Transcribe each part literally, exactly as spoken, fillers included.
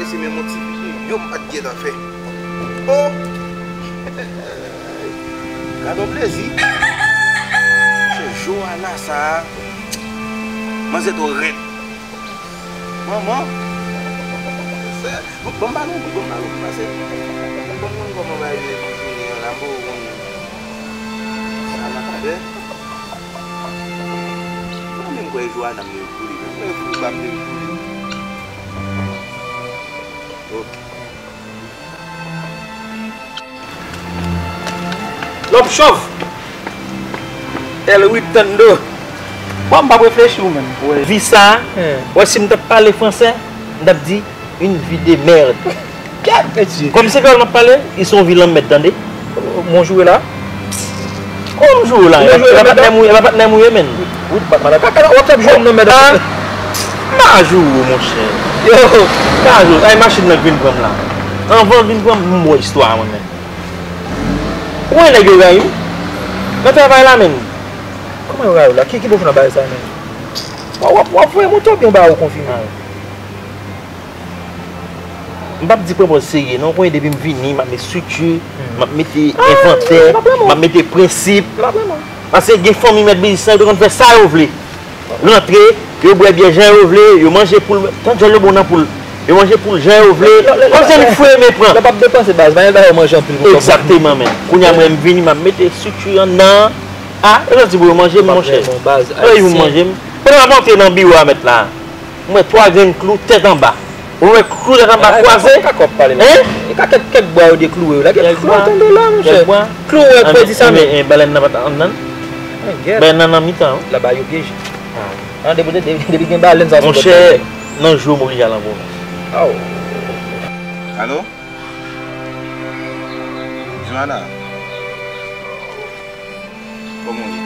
Se menm yon ti videyo m pa t gentan fè. Oh! Gad on plezi. Se Joana sa a. Manzè twò rèd. Manman. Bon, ban m ba nou, ban m ba nou, pase. Ban m konn kòman bagay yo vini an la, m poko konn sa m ap fè. Mwen menm kwè Joana m te vin pou li. Mwen kwè Fouba m te vin pou li. Ok. Lòp chòv. El Rutendo. Bon, m p ap reflechi ou menm. Wi. Vi sa a, wè si m t ap pale fransè, m t ap di une vie de merde. Kèt mesye. Kòm se kreyòl m ap pale, ils sont vilain mèt tande. Bonjou la. Kòm jou la, e pa patnè m ou ye, e pa patnè m ou ye menm. Wi, bat malak. Kaka, w ap t ap jwe m nan mèt. Ah, m pa joure ou, monchè. Yo, m pa joure. Ay, machin nan k vin pran m la. Anvan l vin pran m, m wè istwa a mwen menm. Ou wè nèg yo rayi m nan travay la menm. Kòman yo rayi w la? Ki, ki bò w fè nan bagay sa menm? W ap, w ap voye moto oubyen w ba yo konfime? M p ap di pran pòz serye non, konnen depi m vini, m ap met estrikti, m ap mete envantè, m ap mete prensip. Paske gen fanmi mèt biznis lan, yo te konn fè sa yo vle. Rantre, yo bwè byè jan yo vle, yo manje poul, tan djòl yo bon nan poul. Yo manje poul jan yo vle. Kòm se li k foure men pran. Lè p ap depanse baz, pa gen bagay yo manje anpil pou kòb. Egzakteman, men. Kounye a mwen, m vini, m ap mete estrikti anndan an. A, e sa di pou yo manje m, monchè. Anlè yo manje m. Pandan m ap antre nan biwo a mèt la. M wè twa grenn klou tèt anba. Ou wè klou tèt anba kwaze? Hein? E ka kèk, kèk bwa yo deklouwe yo la. Gen klou tande la, monchè. Klou wè pwedi sa menm. Balèn nan pa t anndan. Balèn nan nan mitan. La ba yo pyeje. An, depi, depi, depi gen balèn sa sou bòt. Monchè, nan jou m oblije al an pwovens. Aw. Alo? Joana? Kòman w ye?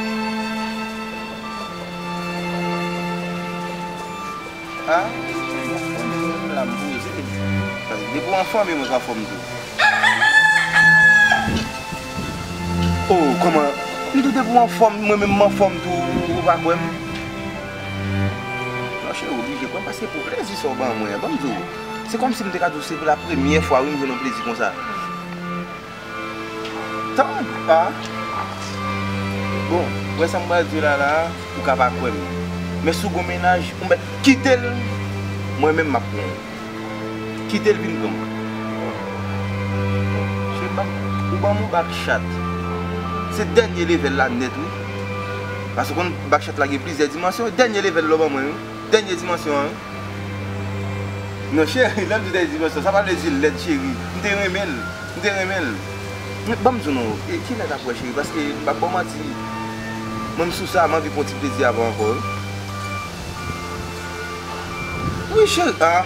A, m la, m poze. Paske depi w anfòme, mwen ka anfòm tou. O, kòman? M di w depi w anfòm, mwen menm m anfòm tou, ou pa kwè m? Non, cheri, w oblije kwè m, paske pou plezi sa w ban mwen an, ban m di w, se kòmsi m te ka di w se pou la premyè fwa, wi, m jwenn yon plezi konsa. Tann, a. Bon, wè sa m pral di w la, la, ou ka pa kwè m. Men si w gon mennaj, ou mèt kite l, mwen menm m ap pran w. Kite l vin pran m. Cheri, m ap, ou ban m yon bak chat. Se dènye level la nèt, wi. Paske w konn bak chat la gen plizyè dimansyon, dènye level la w ban mwen, wi. Dènye dimansyon an, wi. Non, cheri, lè m di w dènye dimansyon, sa pa vle di l lèd, cheri. M te renmen l. M te renmen l. Men, ban m di w non, e, kilè n ap wè, cheri? Paske, m p ap ba w manti. Mwen, m sou sa, m anvi pran yon ti plezi avè w ankò, wi. Wi, cheri. A.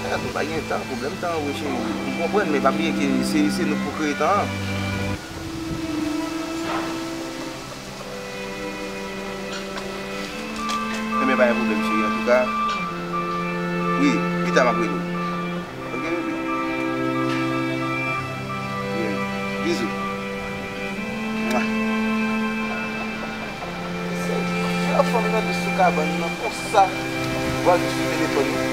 A, nou pa gen tan, pwoblèm tan, wi, cheri. M konprann, men pa bliye ke se, se nou k pou kreye tan an. Enben, pa gen pwoblèm, cheri. Antouka, wi, pita m ap rele w. Oke, bebe? Wi. Bizou. Mwa. Se, se yon fanm nan sou kabann nan konsa, pral sou telefòn nan.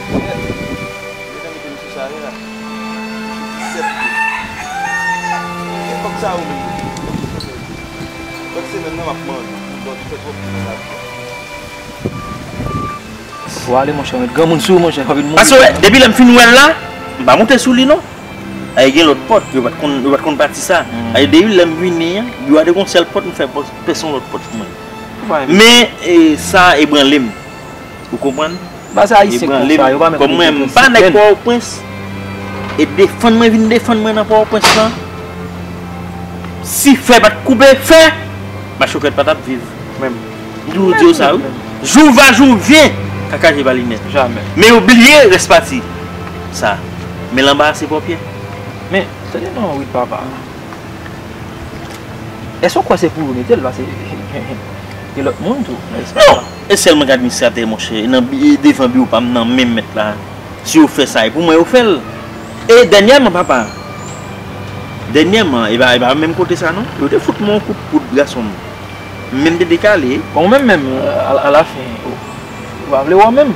Mezanmi, te m sou sa ye la. Disèt kou. Ki fòk sa ou menm? Lòt semèn nan, m ap mande pou dòmi fè twòp kou nan lavi. Fò ale, monchè, mèt granmoun sou ou, monchè, fò vin mouri. Paske, wè, depi lè m fin wè l la, m pa monte sou li, non. Ay, gen lòt pòt, yo pa t konn, yo pa t konn pati sa. Ay, depi lè m vini an, yo a de gon sèl pòt, m fè pòt, pèse yon lòt pòt pou mwen. Men, e, sa ebranle m. Ou konprann? Ba se ayisyen konsa, yo pa menm konn pèse. Kòm mwen, m pa nèg Pòtoprens. E defann mwen, vin defann mwen nan Pòtoprens lan. Si fè pa t koupe fè, Machokèt pa t ap viv. Menm. M toujou di w sa, wi. Menm. Jou va, jou vyen, kaka je pa linèt. Jamè. Men yo bliye rès pati sa. Men lanba a se pòpyè. Men, tande non, wi, papa. Èske w kwè se pou yo mete l? Paske gen lòt moun tou nan espas la. Non! E sèlman gen administratè, monchè. Nan bi-, e devan biwo pa m nan menm mèt la. Si yo fè sa, e pou mwen yo fè l. E dènyèman, papa, dènyèman, e pa, e pa menm kote sa, non. Yo te fout mwen yon kout poud, gason m. M menm te dekale. Bon, ou menm menm, a, a la fen, o, Ou pa vle wè w menm.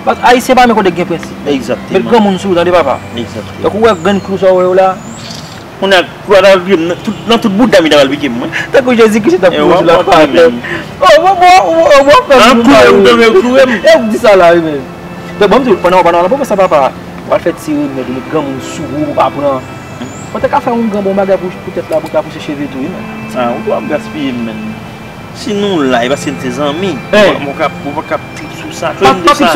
Paske Ayisyen pa renmen kote gen prensip. Egzakteman. Met granmoun sou ou, tande, papa. Egzakteman. Tankou w wè grenn klou sa w wè yo la. Kounye a, klou a ta pral piye m nan tout, nan tout bout dam li ta pral pike m, mwen. Tankou Jezi Kris t ap klou sou la, papa. Oh, bon, bon, bon, bon, frè m, ou tankou klou m. E ou di sa la, wi, men. Donk, ban m di w, pandan, pandan w nan pwomès sa, papa, w al fè ti remèd, ou met granmoun sou ou, ou pa pran. Ou te ka fè yon gran bon bagay pou, pou tèt la, pou ka pouse cheve tou, wi, men. Ah, ou twò ap gaspiye m, men. Si nou la, e paske n se zanmi. Ou pa, ou pa ka, ou pa ka trip sou sa. Fè m di w sa.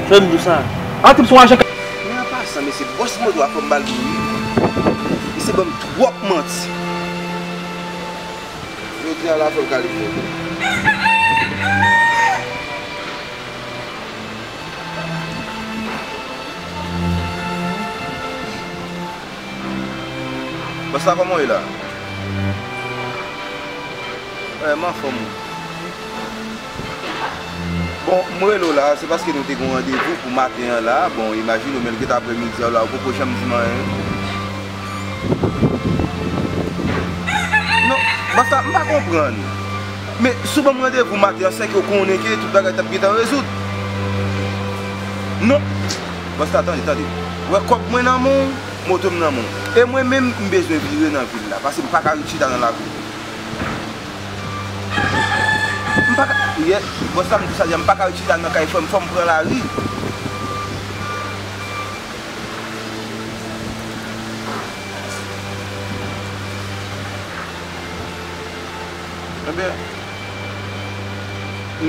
Fè m di w sa. A trip sou ajan. Men an pasan, mesye, bòs moto a fò m ba l diri. Misye ban m twòp manti. Jodi a la fò l ka leve. Bòs la, kòman w ye la? Wi, m anfòm wi. Bon, m rele w la, se paske nou te gen yon randevou pou maten an la. Bon, imajine w, men l gentan aprèmidi a w la, ou poko janm di m anyen. Non, bòs la, m pa konprann. Men, si w ban m randevou maten an, se ke w konnen ke tout bagay t ap gentan rezoud. Non. Bòs la, tande, tande. Ou wè kòb mwen nan men w, moto m nan men w. E mwen menm, m bezwen vire nan vil la, paske m pa ka ret chita nan lari. M pa ka, yè, bòs la, m di sa, m pa ka ret chita nan kay, fò m, fò m pran lari. Ebyen,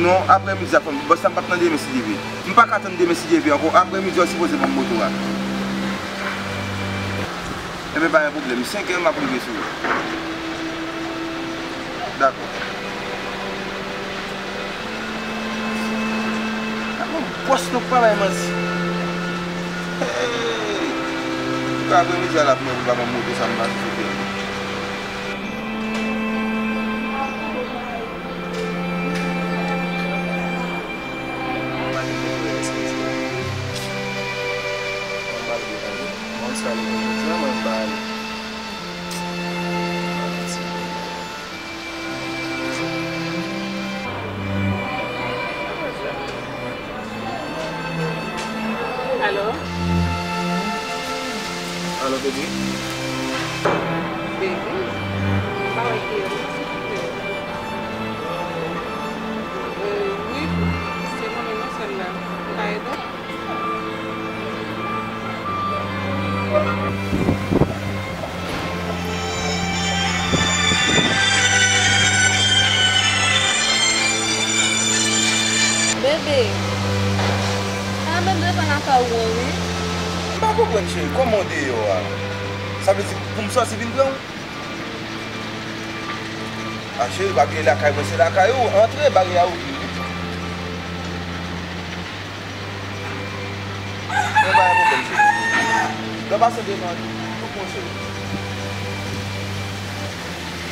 non, aprèmidi a, fò m, bòs la, m p ap nan demen si Dye vle. M pa ka tann demen si Dye vle ankò. Aprèmidi a, w sipoze ban m moto a. Ebyen, pa gen pwoblèm. Senk è, m ap rive sou ou. Dakò. Gad yon bòs nou k pa bay manti. Hey! Aprèmidi a l ap mwen pou l pa ban m moto sa m pase sou tè. Alo? Alo, bebe? Bebe? M pa wè kiyès, silvouplè. Euh, wi, se mwen menm, sèl la. M ka ede w? Bebe, sa menm devan lakay ou an, wi. M pa konprann, cheri, kòman w deyò a? Sa vle di pou m sòti vin pran w? A, cheri, pa bliye lakay mwen se lakay ou. Antre, baryè a ouvri, wi. Men pa gen pwoblèm, cheri. Lè w pase devan an tou, tout moun cheri.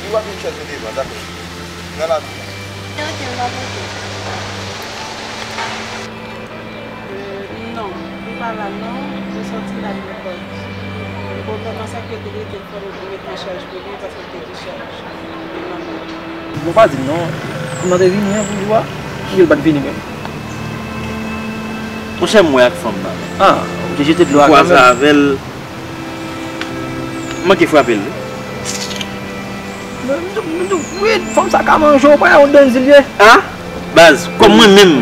Ou va vin chèche devan, dakò. Nan lakou. Ok, ok, m ap ouvri. Euh, non, li pa la non, li sòti la, li nan pòz. Bon, kòman sa ke li rete, fò nou met an chaj pou li, paske l te dechaje. Li nan pòz. Bon, pa di m non, fanm nan te vini an pou jou a, oubyen l pa t vini menm? Monchè, m wè ak fanm nan. Ah, ou te jete dlo a kanmenm. M kwaze avè l. M manke frape l, wi. Men, men, men, men, fanm sa ka manje w, pa yon danzil ye. Ah, baz, kòm mwen menm,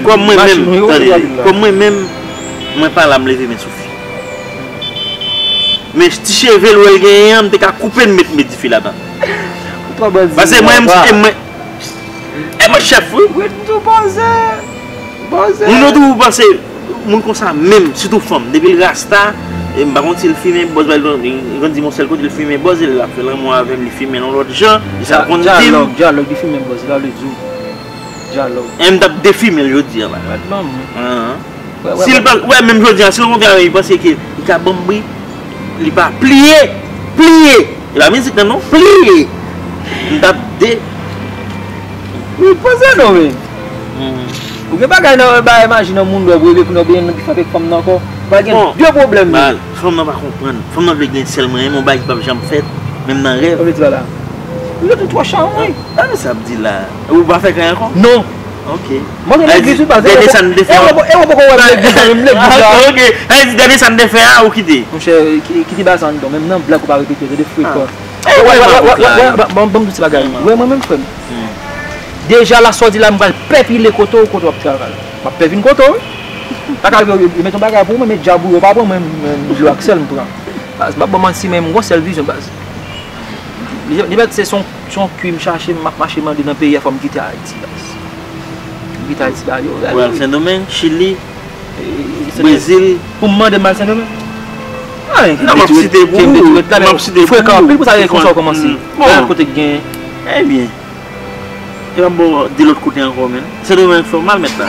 kòm mwen menm, tande, kòm mwen menm, mwen pa la m leve men sou fi. Men ti cheve l wè l genyen an, m te ka koupe l, m met, met dife ladan. Ou twò bandi. Paske mwen menm, e mwen, e mwen chèf, wi. Wi, m tou poze. Poze. Moun yo toujou panse, moun konsa menm, sitou fanm, depi l rasta, e m pa konn si l fimen, bòz ba l, li konn di m yon sèl kote l fimen bòz, e l ap fè lanmou avè m, li fimen l yon lòt jan, e sa l konn di m. Dyalòg, dyalòg, li fimen bòz, la, li di w. Dyalòg. E m t ap defimen l jodi a la. Gad manman. An. Si l pa, wè, menm jodi a, si l kontre avè m, li panse ke li ka ban m bri, li pa pliye, pliye. E pa mizik nan non, pliye. M t ap de. Wi, poze non, men. Ou gen bagay nan, bagay maji nan moun dòb, wi, pou nou byen nan ki fè avèk fanm nan ankò. Pa gen de pwoblèm, men. Fanm nan pa konprann. Fanm nan vle gen sèl mwen, yon bagay ki p ap janm fèt, menm nan rèv. Sa vle di la. Ou tou twò chawony. Tande sa ap di la. Ou pa fè kay ankò? Non. Ok. Montre legliz, wi, baz. Dènye sa n te fè. E w poko wè legliz la, menm legliz la. Ok, ok. Sa vle di, dènye sa n te fè a, ou kite? Monchè, ki- kite bagay sa anndan. Menm nan blag ou pa repete, tande frekan. Wè, wè, wè, wè, wè, ban m di yon ti bagay. Wè, mwen menm, frè m. Deja, la, sa w di la, m pral pèpile kote w, kote w ap travay. M ap pèpile kote w, wi. Pa ka rive, yo met yon bagay pou ou, men, men djab ou yo pa pran, mwen, mwen, dlo ak sèl m pran. Baz, m ap ban w manti, men m gon sèl vizyon, baz. Li, li mèt se son, son kwi m chache, m ap mache mande nan peyi a, fò m kite Ayiti, baz. M kite Ayiti, ba yo. Ou al Sendomeng, Chili, Brezil. Pou m mande m al Sendomeng? Ay, non, m ap site pou ou. M ap site pou ou. Frekan anpil pou sa, e konsa w kòmanse. Bon. Kote k gen. Ebyen. E pa m ba w de lòt kote ankò, menn. Sendomeng fè w mal, mèt la.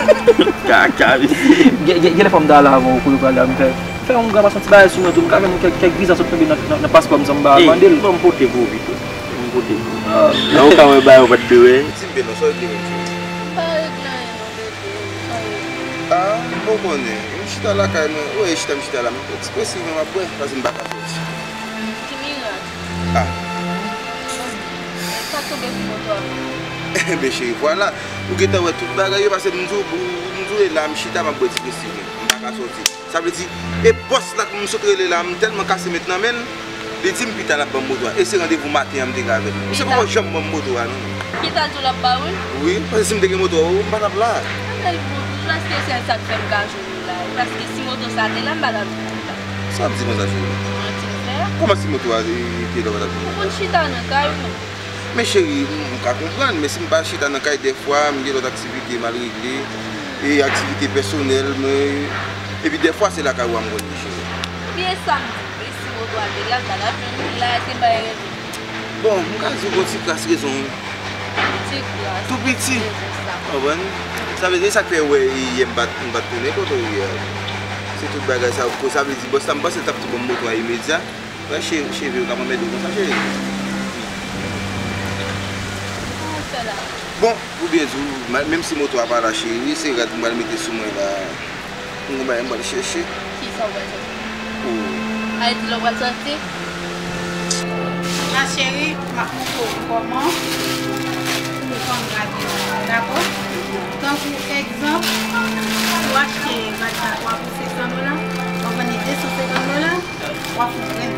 Kaka, mesye. Gen, gen, gen lè fò m ta la avè w, kote w pral la, m fè, fè yon gras yon ti bagay sou mwen tou, m ka fè kèk, kèk viza sot tonbe nan, nan, nan paspò m san m pa mande l. Bon, m pote pou ou pito. M pote pou ou. Nan yon ka wè bagay ou pa t dwe wè. Di m, Beno, sa w regle menm, cheri? M pa regle anyen, non, bebe. Sa w regle? Ah, m pa konnen. M chita lakay mwen. Ou wè, chita m chita la, m ekspresivman m ap bwè, paske m pa ka soti. Ki mirak? Ah. Sa k tonbe sou moto a? Enben, cheri, vwala. Ou gentan wè tout bagay yo, paske m di w, m di w, e la, m chita, m ap bwè ti Kristine. M pa ka soti. Sa vle di, e bòs la, m sot rele la, m tèlman kase met nan men l, li di m pita l ap ban m moto a. E se randevou maten an m te gen avè l. Misye poko janm ban m moto a, non. Pita l di w l ap ba ou l? Wi, paske si m te gen moto a, m pa t ap la. Ann al bon, toujou èske se sa k fè m ka jwenn ou la. Paske si moto sa te la, m pa t ap vin la. Sa w ap di konsa, cheri? Manti m fè? Kòman si moto a, e, te la, w pa t ap vin? Ou konn chita nan kay ou. Men cheri, m, m ka konprann, men si m pa chita nan kay, dèfwa, m gen lòt aktivite m al regle, e aktivite pèsonèl mwen, epi dèfwa se lakay ou a m konn ye, cheri. Oubyen sa m di, wi, si moto a te la, m pa t ap jwenn ou la, se bay rezon. Bon, m ka di w gon ti kras rezon, wi. Ti kras. Tou piti. Rezon sa. Konprann? Sa vle di, sa k fè wè yè m pa t, m pa t tounen kote w yè. Se tout bagay sa yo k koz. Sa vle di, bòs la, m panse l t ap tou ban m moto a imedya. Wè, che-, cheve yo k ap anmède w konsa, cheri. Kòman w fè la? Bon, pou byen di w, ma-, menm si moto a pa la, cheri, se rad m pral mete sou mwen la. M gon bagay m pral chèche. Kisa w pral chèche? Oh. Sa vle di lè w pral sòti? Ma chérie, m ap montre w kòman pou w konn gade yo, dakò? Tankou egzanp, ou achte rad sa twa pou senk san dola, w ap vann li de san senkant dola, w ap fè yon grenn.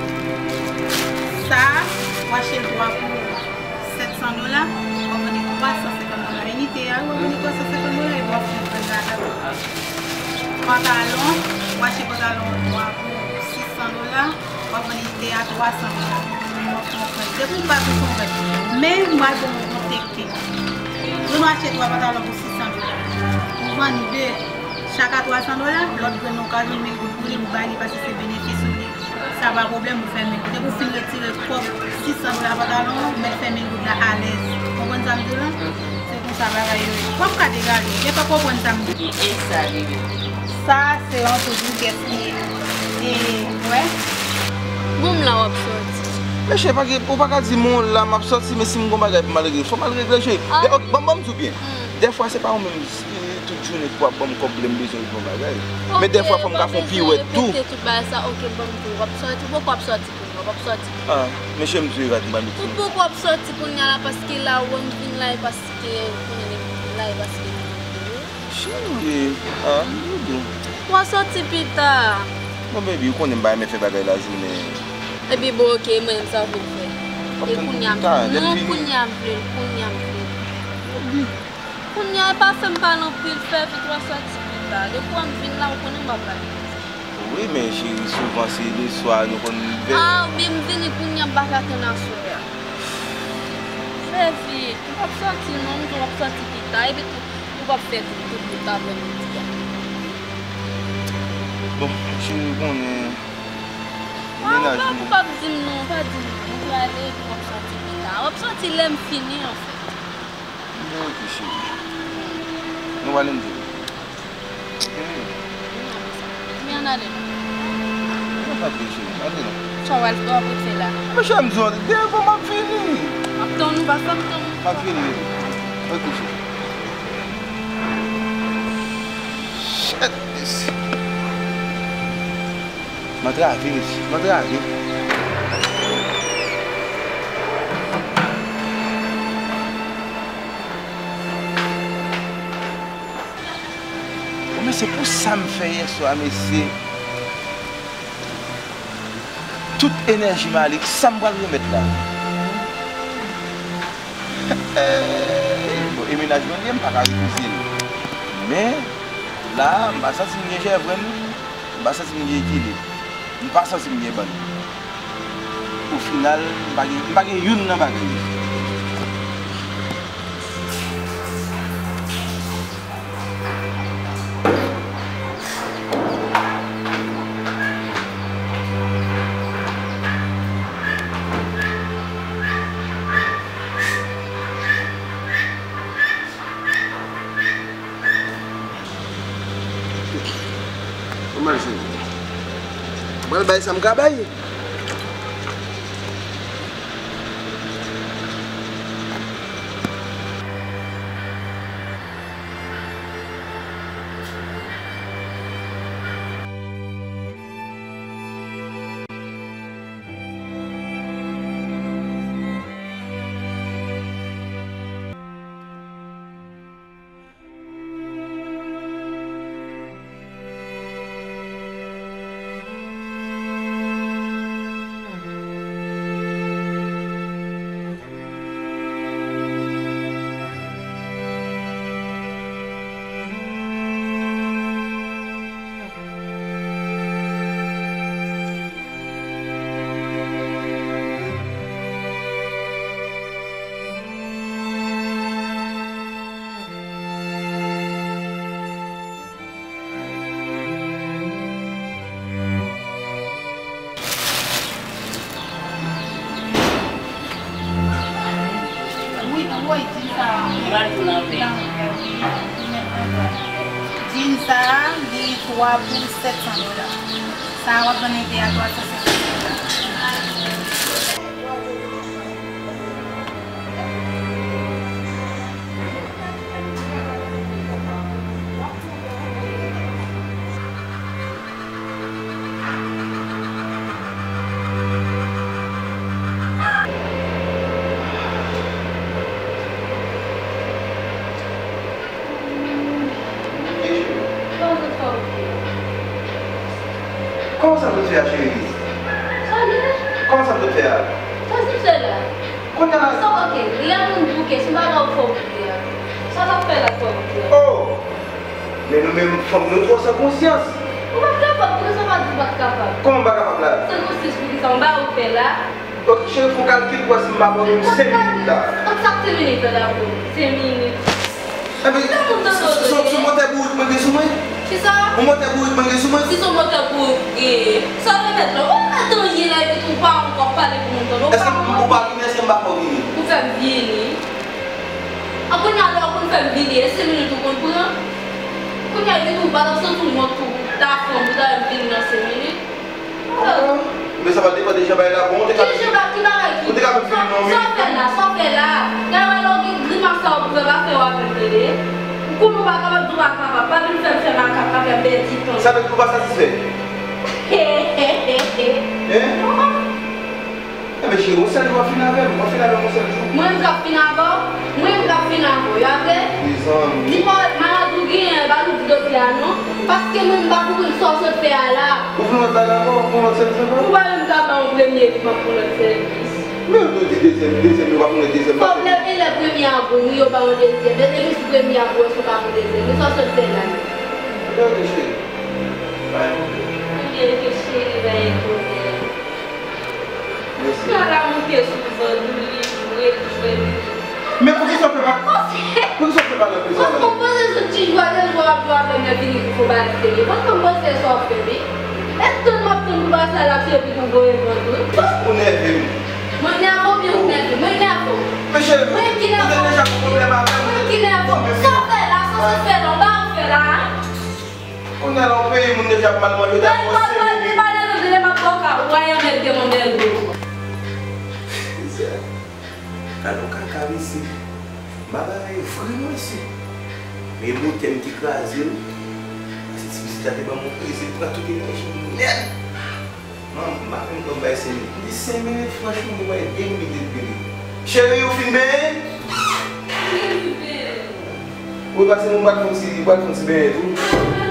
Sa a, ou achte l twa pou sèt san dola, w ap vann li twa san senkant dola. Inite a, w ap vann li twa san senkant dola, epi w ap fè yon grenn ladan. Pantalon, ou achte pantalon twa pou sis san dola, w ap vann inite a twa san dola. Ou konprann? Depi w pa konprann. Men, m pral ba w yon teknik. Ou achte twa pantalon pou sis san dola. Ou vann de, chak a twa san dola, lòt grenn nan ou ka jwenn mil goud pou li, ou ba li paske se benefis ou li. Sa pa pwoblèm, ou fè mil goud. Depi w fin retire kòb sis san dola pantalon an, ou mèt fè mil goud la alèz. Konprann sa m di w lan? Se konsa bagay yo ye. W ap ka degaje w. Gen tan konprann sa m di w. E sa li ye. Sa se yon kout bouket li ye. E, wè. Bon, m la w ap sòti. Mesye, pa gen, ou pa ka di m w la m ap sòti, men si m gon bagay pou m al regle, fò m al regle, cheri. Ah. Ok, ban, ban m di w byen. Hmm. Dèfwa, se pa ou menm ki tout jounen ki pou ap ban m kòb lè m bezwen yon bagay. Men dèfwa, fò m ka fè yon piwèt tou. Ok, pa bezwen repete tout bagay sa. Ok, ban m di w, w ap sòti, ou poko ap sòti. Ou p ap sòti. Ah, mesye, m di w, Rad, m pa mete. Ou poko ap sòti kounye a la, paske la, ou wè m vin la, e paske ou konnen lè m vin la, e paske m vin la. Cheri, ah, doudou. W a sòti pita. Bon, baby, ou konnen m pa renmen fè bagay lajounen. Epi, bon, ok, mwen menm sa w vle m fè. E kounye a, non, kounye a m vle l, kounye a m vle l. Baby. Kounye a, e pa fè m pale anpil, fè vit, w a sòti pita. Depi w wè m vin la, ou konnen m p ap pale. Wi, men cheri, souvan se leswa nou konn vè. Ah, oubyen m vini kounye a, m pa ka tann aswè a. Fè vit, ou p ap sòti non, m di w w ap sòti pita, epi tou, ou p ap fè vit tout bout aprèmidi a. Bon, cheri, ou konnen, mennaj mwen. Ah, ou p ap, ou p ap di m non, ou pa di m non, ou prale, epi w ap sòti pita. W ap sòti lè m fini, anfèt. Bon, ok, cheri. Nou prale, m di w. Ebyen, ann ale non. Non, pa vle, cheri. Antre non. Sa w al, w ap rete la? Monchè, m di w, devan m ap vini. M ap tann ou, pa fè m tann ou. M ap vini, bebe. Ok, cheri. Shit, mesye. M antrave, mesye. M antrave. Se pou sa m fè yèswa, mesye. Tout enèji m ale, sa m pral remèt la? Bon, e mennaj mwen li ye, m pa ka refize l. Men, la, m pa santi m gen jèvren, non. M pa santi m gen ekilib. M pa santi m gen bann. O final, m pa gen, m pa gen youn nan bagay yo. Mwen mal fini. Mwen bay sa m ka bay. Wi, anvoye djin sa a. Mwen al pou l anvè. Djin sa a, li twa pou sèt san dola. Sa a w ap vann li a twa san senkant dola. Kòman sa sot fè a, cheri? Sa gen? Kòman sa sot fè a? Sa sot fè la? Kounye a la. Sa, ok, lè moun bouke, se bagay ou fè w bouke a. Sa l ap fè la k fè w bouke a? Oh! Men nou menm fanm nou twò san konsyans. Ou pa t kapab, poukisa w pa di w pa t kapab? Kòman m pa kapab la? San konsyans poukisa w ba ou fè la? Ok, cheri, fè w kalkil pou wè si m pa ba w menm senk minit la. Ak sa k senk minit la, dakò? Senk minit. Ebyen, se, se, se, se motè bourik mwen gen sou mwen? Kisa? Yon motè bourik mwen gen sou mwen? Si se yon motè bourik ou genyen, sa w remèt la? Ou pa remèt anyen la, epi tou ou pa, ou pa pale pou moun tande. Èske m, ou pa vini, èske m pa fè w vini? Ou fè m vini. An kounye a, lè w konn fè m vini, e senk minit ou konn pran? Kounye a, epi tou ou pa t ap santi w wont tou, ou ta fè m, ou ta fè m vini nan senk minit? Men sa pa depann de jan bagay la bon, ou te ka... Ki jan ba-, ki bagay ki... Ou te ka vin fini nan yon minit. Sa w fè la, sa w fè la. Gade wè lè w gen grimas sa w pou fè, pa fè w avè m tande. Ou konnen w pa kapab, di w pa kapab. Pa vin fè m fè makak, pa fè m pèdi tan. Sa vle di ou pa satisfè? Hein? Enben cheri, yon sèl jou w ap fini avè m, w ap fini avè m yon sèl jou. Mwen menm k ap fini avè w? Mwen menm k ap fini avè w, a vre? Mezanmi. Di pa maladi w genyen, ba nou di jodi a non. Paske mwen m pa konprann sa w sot fè a la. Ou vle yon lòt bagay ankò? Ou vle yon lòt sèvis ankò? Ou pa menm ka ban yon premye epi m ap pran lòt sèvis. Men ou di dezyèm, dezyèm, yo pa konn dezyèm. Fò w leve lè premye a bon, wi, yo ba yon dezyèm. Dezyèm, si premye a bon, èske w pa pran dezyèm? Men sa w sot fè la menm? Ok, ok, cheri. Pa gen pwoblèm. Ebyen, ok, cheri, pa gen pwoblèm. Mèsi. Sa la moute sou vant ou, li jwe, li jwe, li jwe. Men poukisa w fè pa, poukisa w fè pa nan prizon la? Paske m panse se ti jwa, de jwa w ap jwe avè m nan fini pou fè w bagay serye. Paske m panse sa w ap fè, wi. E tann m ap tann pou bagay sa la, se epi pou voye vant ou. Ou nève m. Mwen nève w oubyen ou nève m? Mwen nève w. Mesye, ou te deja gen pwoblèm avè m. Mwen ki nève w? Sa w fè la, sa w fè la, w pa fè la. Kounye a la, yon peyi moun deja ap mal manje, w ta fè yon senk minit. Gade yon kaka, ou pa yon nèg de yon bèl do. Gade yon kaka, mesye. Bagay vre, non, mesye. Men bote m ki kraze l. Paske ti pitit la te ban m yon plezi, l pran tout enèji m nèt. Man, m pa menm konn bay senk minit. M di senk minit, franchman, m wè de minit epi li. Cheri, ou fin benyen? Wi, m fin benyen. Wi, pase m pral fè yon ti, pral fè yon ti benyen tou.